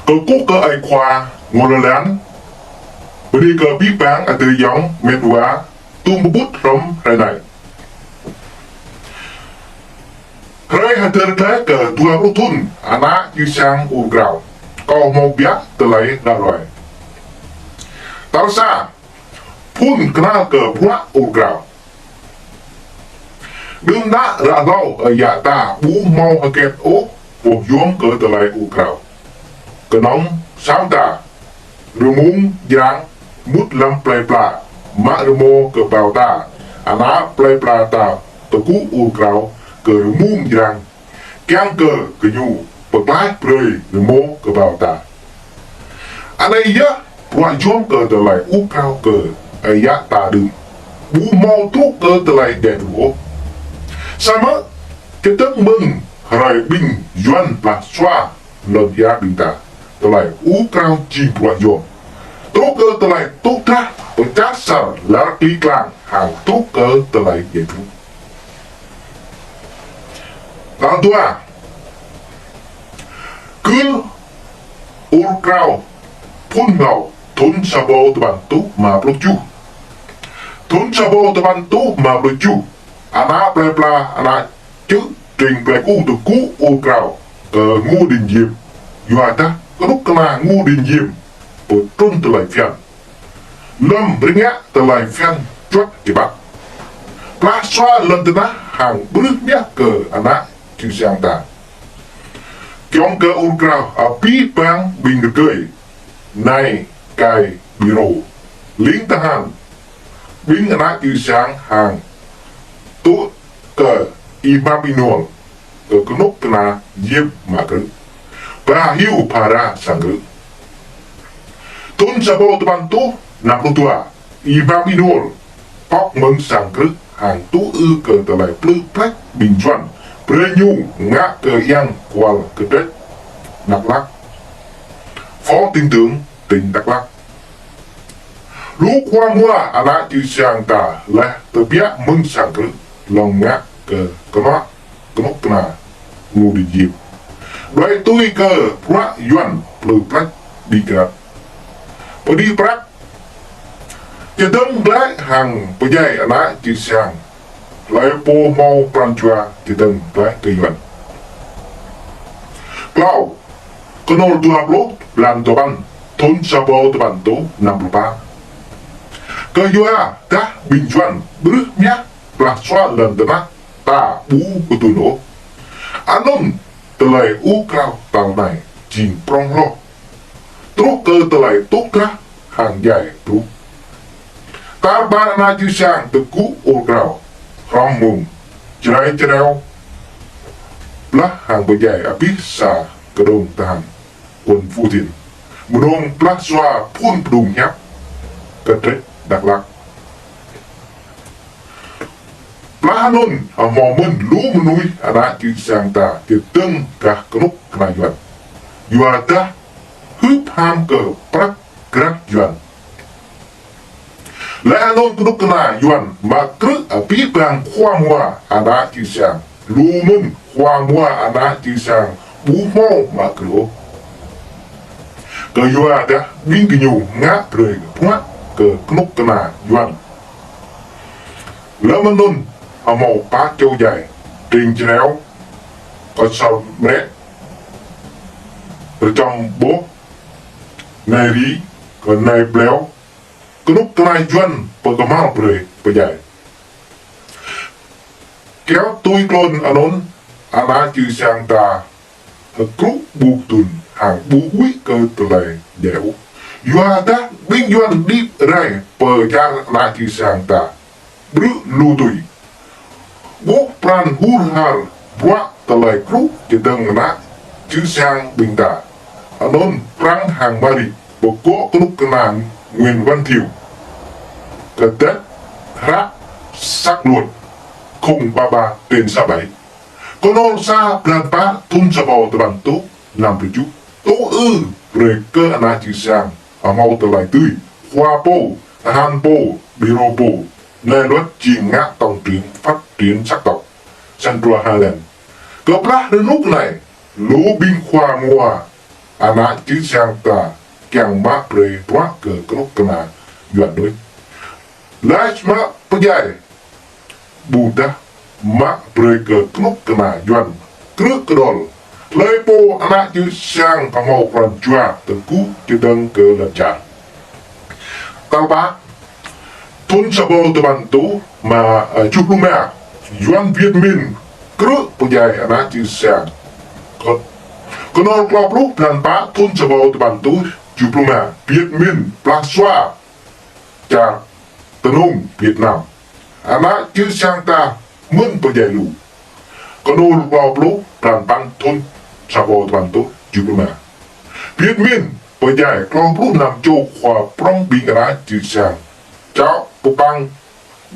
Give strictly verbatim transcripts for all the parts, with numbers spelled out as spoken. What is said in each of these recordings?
Kơkuh kơ Ơi Khua Ngô Lơ Lan, bơni kơ abih bang adơi ayŏng met wa tŭ pơƀut hrŏm hrơi anai. Hrơi hơdơr glaĭ kơ dua pluh thŭn ană čư̆ siăng ur krao, kâo hmâo biă tơlơi đaŏ ruai. Tal sa, phŭn kơnăl kơ bruă ur krao. Đưm đă ră hlâo ơi yă ta ƀu hmâo hơget ôh boh yom kơ tơlơi ur krao. Kơnơ̆ng sang ta, rơmung jrang mŭt lăm plơi pla, mă rơmô kơƀao ta, ană plơi pla ta tơgŭ ur krao kơ rơmung jrang, kiăng kơ gơñu pơklaih brơi rơmô kơƀao ta. Anai yơh bruă yom kơ tơlơi ur krao kơ ơi yă ta đưm, ƀu hmâo truh kơ tơlơi djai truh ôh. Samơ̆ čơdơ̆ng mơ̆ng hrơi ƀing Yuan blah sua lŏn ia ƀing ta, tơlơi ur krao jing bruă yom, truh kơ tơlơi tŭ drah pơčah sar lar kli klang hăng truh kơ tơlơi djai truh. Tal dua, gưl ur krao phŭn hmâo thŭn sa rơbâo tơpăn rơtuh rơma pluh tơjuh. Thŭn sa rơbâo tơpăn rơtuh rơma pluh tơjuh, ană plơi pla, ană čư̆ tring plơi ku tơgŭ ur krao kơ Ngô Đình Diệm, yua dah kơnuk kơna Ngô Đình Diệm pơtrŭn tơlơi phiăn. Lơ̆m rơngiă tơlơi phiăn juăt kơƀah, blah sua lŏn tơnah hăng brưh mah kơ ană čư̆ siăng ta. Kiăng kơ ur krao abih bang ƀing rơgơi, nai, kai, ƀirô, ling tơhan, ƀing ană čư̆ siăng hăng tŭ kơ Y Bham Ênuôl, kơ kơnuk kơna Diệm mă krư̆, ba hyu phara sang krư̆. Thŭn sa rơbâo tơpăn rơtuh năm pluh dua, Y Bham Ênuôl pŏk mơ̆ng sang krư̆ hăng tŭ ư kơ tơlơi plư plĕč ƀing Yuan, brơi ñu ngă kơ yang kual kơdrĕč Dak Lak, phó tỉnh trưởng tỉnh Dak Lak. Lu khua mua ană čư̆ siăng ta laih tơbiă mơ̆ng sang krư̆, lŏm ngă kơ kơnuă kơnuk kơna Ngô Đình Diệm. Đuaĭ tui kơ bruă Yuan plư plĕč đĭ kơnăl, pơđĭ prăk, čơdơ̆ng glaĭ hăng pơdjai ană čư̆ siăng. Hlơi pô hmâo pran jua čơdơ̆ng glaĭ kơ Yuan. Klâo, kơnôl dua pluh blan tơpăn, thŭn sa rơbâo tơpăn rơtuh năm pluh pă. Kơ yua dah ƀing Yuan brưh mah blah sua lŏn tơnah ta ƀu kơdŭn ôh. Anŭn tơlơi ur krao tal anai jing prŏng hloh, truh kơ tơlơi tŭ drah hăng djai truh. Tar ƀar ană čư̆ siăng tơgŭ ur krao, hrŏm mơ̆ng Jrai Jreo, blah hăng pơdjai abih sa kơđông tơhan quân Putin, mơnơ̆ng blah sua phŭn pơdung hiăp kơdrĕč Dak Lak. Blah anŭn hmâo mơ̆n lu mơnuih ană čư̆ siăng ta čơdơ̆ng gah kơnuk kơna Yuan, yua dah hưp ham kơ prăk grăt Yuan. Laih anŭn kơnuk kơna Yuan mă krư̆ abih bang khua mua ană čư̆ siăng, lu mơ̆n khua mua ană čư̆ siăng ƀu hmâo mă krư̆ ôh. Kơ yua dah ƀing gơñu ngă brơi bruă kơ kơnuk kơna Yuan. Lơ̆m anŭn hmâo pă čô djai, tring čơneo, kơ sal mrek, rơčăm boh, nai ri, kơ nai pleo, kơnuk kơna Yuan pơkơhmal brơi pơdjai. Kiaŏ tui klôn anŭn, ană čư̆ siăng ta hơkrŭ ƀu kơdŭn hăng ƀu huĭ kơ tơlơi djai ôh. Yua dah ƀing Yuan đĭ rai pơčar ană čư̆ siăng ta brư̆ lu tui. Ƀuh pran hur har bruă tơlơi krŭ čơdơ̆ng ană čư̆ siăng ƀing ta. Anŭn Prăng hăng Mari pơgŏ kơnuk kơna Nguyễn Văn Thiệu kơdĕt hră sắc luật không ba ba trên sáu bảy. Kơnôl sa blan pă thŭn sa rơbâo tơpăn rơtuh năm pluh tơjuh, tŭ ư brơi kơ ană čư̆ siăng hmâo tơlơi dưi, khua pô, tơhan pô, ƀirô pô, nai luật jing ngă tổng trưởng phát triển sắc tộc Central Highland. Kơplah rơnŭk anai, lu ƀing khua mua ană čư̆ siăng ta kiăng mă brơi bruă kơ kơnuk kơna Yuan đôč. Laih mă pơdjai ƀôdah mă brơi kơ kơnuk kơna Yuan krư̆ kơdol. Hlơi pô ană čư̆ siăng hmâo pran jua tơgŭ čơdơ̆ng kơ lŏn čar. Tal pă, thŭn sa rơbâo tơpăn rơtuh ma, ơ, tơjuh pluh rơma, Yuan Việt Minh krư̆ pơdjai ană čư̆ siăng. Kơ-, kơnol klâo pluh blan pă thŭn sa rơbâo tơpăn rơtuh tơjuh pluh rơma, Việt Minh blah sua čar tơnung Việt Nam. Ană čư̆ siăng ta mơ̆n pơdjai lu. Kơnol klâo pluh blan păn thŭn sa rơbâo tơpăn rơtuh tơjuh pluh rơma, Việt Minh pơdjai klâo pluh năm čô khua prŏng ƀing ană čư̆ siăng čao pơpăng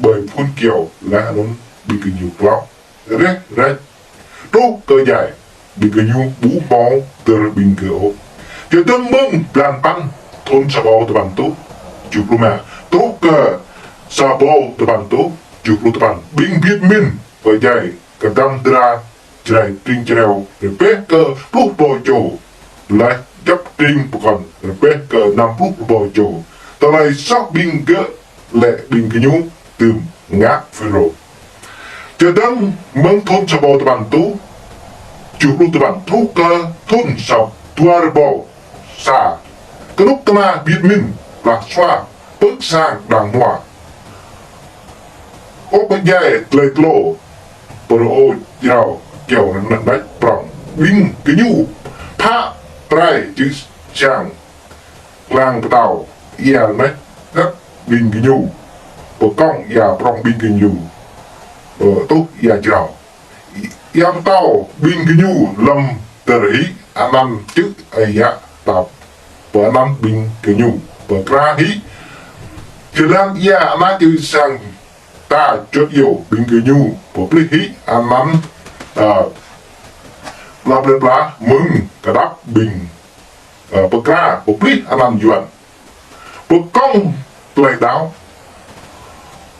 ƀơi phŭn kyâo laih anŭn ƀing gơñu klâo rĕh rĕč truh kơ djai. Ƀing gơñu ƀu hmâo dơ̆r ƀing gơ̆ ôh. Čơdơ̆ng mơ̆ng blan păn thŭn sa rơbâo tơpăn rơtuh tơjuh pluh rơma truh kơ sa rơbâo tơpăn rơtuh tơjuh pluh tơpăn, ƀing Việt Minh pơdjai kơdăm dra Jrai tring jrao rơbeh kơ pluh rơbâo čô, laih djŏp tring pơkŏn rơbeh kơ năm pluh rơbâo čô. Tơlơi soh ƀing gơ̆ lĕ ƀing gơñu tŭm ngă FULRO. Čơdơ̆ng mơ̆ng thŭn sa rơbâo tơpăn rơtuh tơjuh pluh tơpăn truh kơ thŭn sa dua rơbâo sa, kơnuk kơna Việt Minh blah sua pơ̆k sang đang hmua. Ôh pơdjai tơlơi tlô, pơrơô jrao kyâo rơnăk prŏng. Ƀing gơñu phă prai čư̆ siăng, klang pơtâo ia rơnăk ƀing gơñu, pơkŏng ia prŏng ƀing gơñu, ơ, tuh ia jrao. Ia pơtâo ƀing gơñu lơ̆m dơ̆r hĭ anăn čư̆ ơi yă ta pơanăn ƀing gơñu pơkra hĭ. Jơlan ia ană čư̆ siăng ta juăt iâu ƀing gơñu pơplih hĭ anăn, ơ, blah blah blah mơ̆ng kơdŏp ƀing, ơ, pơkra pơplih anăn Yuan. Pơkŏng tơlơi đaŏ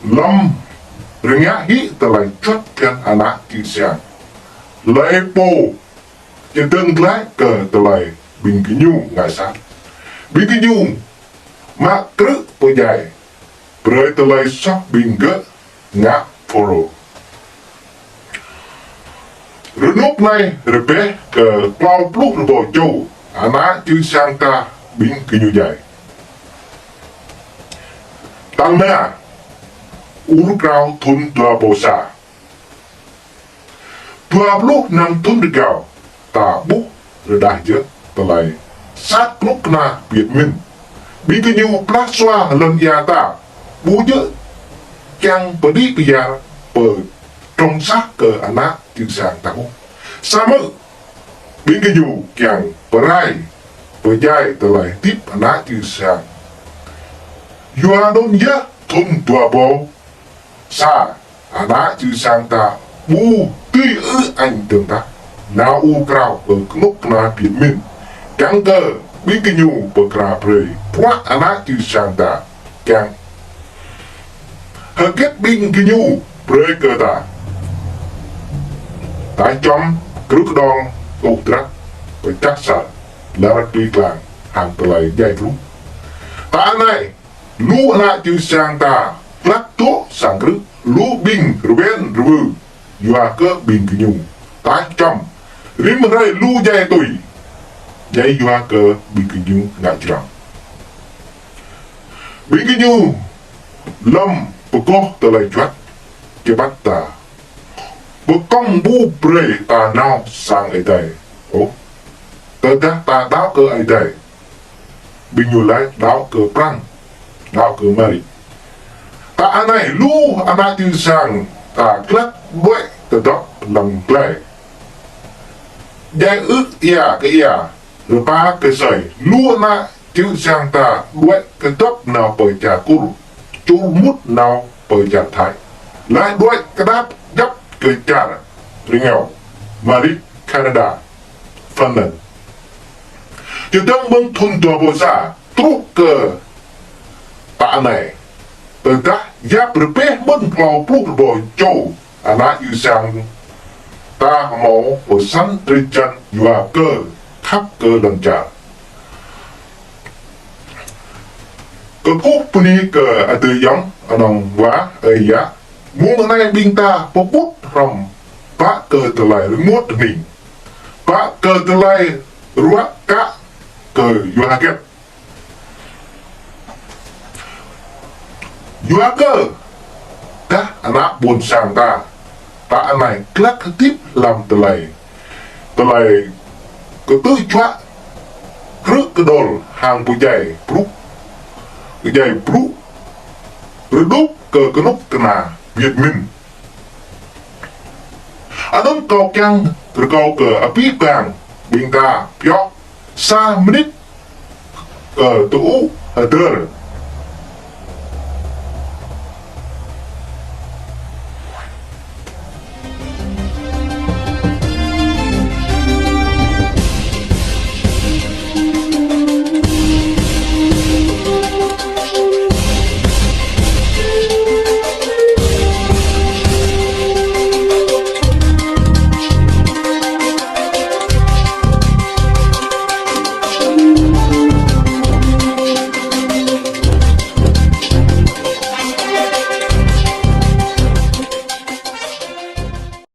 lơ̆m rơngiă hĭ tơlơi juăt phiăn ană čư̆ siăng. Hlơi pô čơdơ̆ng glaĭ kơ tơlơi ƀing gơñu ngă sat, ƀing gơñu mă krư̆ pơdjai brơi tơlơi soh ƀing gơ̆ ngă FULRO. Rơnŭk anai rơbeh kơ klâo pluh rơbâo čô ană čư̆ siăng ta ƀing gơñu djai. Tal rơma, ur krao thŭn dua rơbâo sa. Dua pluh năm thŭn rơgao, ta ƀuh rơđah jơ̆ tơlơi sat kơnuk kơna Việt Minh. Ƀing gơñu blah sua lŏn ia ta, ƀu djơ̆ kiăng pơđĭ pơyar pơdrŏng sah kơ ană čư̆ siăng ta ôh. Samơ̆ ƀing gơñu kiăng pơrai pơdjai tơlơi hơdip ană čư̆ siăng. Yua anŭn yơh thŭn dua rơbâo sa, ană čư̆ siăng ta ƀu dưi ư añ dơ̆ng tah, nao ur krao kơ kơnuk kơna Việt Minh, kiăng kơ ƀing gơñu pơkra brơi bruă ană čư̆ siăng ta, kiăng hơget ƀing gơñu brơi kơ ta. Ta čŏm krư̆ kơdŏng tuh drăp pơčah sat, lăr tui klang hăng tơlơi djai truh. Ta anai, lu ană čư̆ siăng ta glăk dŏ sang krư̆, lu ƀing rơwen rơwơ yua kơ ƀing gơñu. Ta čŏm rĭm hrơi lu djai tui, djai yua kơ ƀing gơñu ngă jrao. Ƀing gơñu lơ̆m pơgôh tơlơi juăt kơƀah ta, pơkŏng ƀu brơi ta nao sang Ơi Adai ôh. Tơdah ta đaŏ kơ Ơi Adai, ƀing ñu laĭ đaŏ kơ prăng, đaŏ kơ Mari. Ta anai lu ană čư̆ siăng ta glăk đuaĭ kơdŏp lăng glai, djai ư̆ ia kơ ia, rơpa kơsơi. Lu ană čư̆ siăng ta đuaĭ kơdŏp nao pơ čar Kur, čur mŭt nao pơ čar Thái, laih đuaĭ kơdŏp djŏp kơ čar rơngiao, Mari, Canada, Finland. Čơdơ̆ng mơ̆ng thŭn dua rơbâo sa truh kơ ta anai, tơdah yap rơbeh mơ̆n klâo pluh rơbâo čô ană čư̆ siăng ta hmâo pơsăn drơi jăn yua kơ khăp kơ lŏn čar. Kơkuh bơni kơ Adai ayŏng, anŏ wa, ơi yă. Mơ̆ng anai ƀing ta pơƀut hrŏm bă kơ tơlơi rơngot hơning, bă kơ tơlơi ruă kă kơ yua hơget. Yua kơ dah ană ƀôn sang ta, ta anai glăk hơdip lăm tơlơi, tơlơi kơtư̆ juă, rơ̆k kơdŏl hăng pơdjai brŭ, pơdjai brŭ, rơđŭk kơ kơnŭk kơna Việt Minh. Anŭn kâo kiăng rơkâo kơ abih bang ƀing ta pioh sa mơnit, ơ, tŭ hơdơr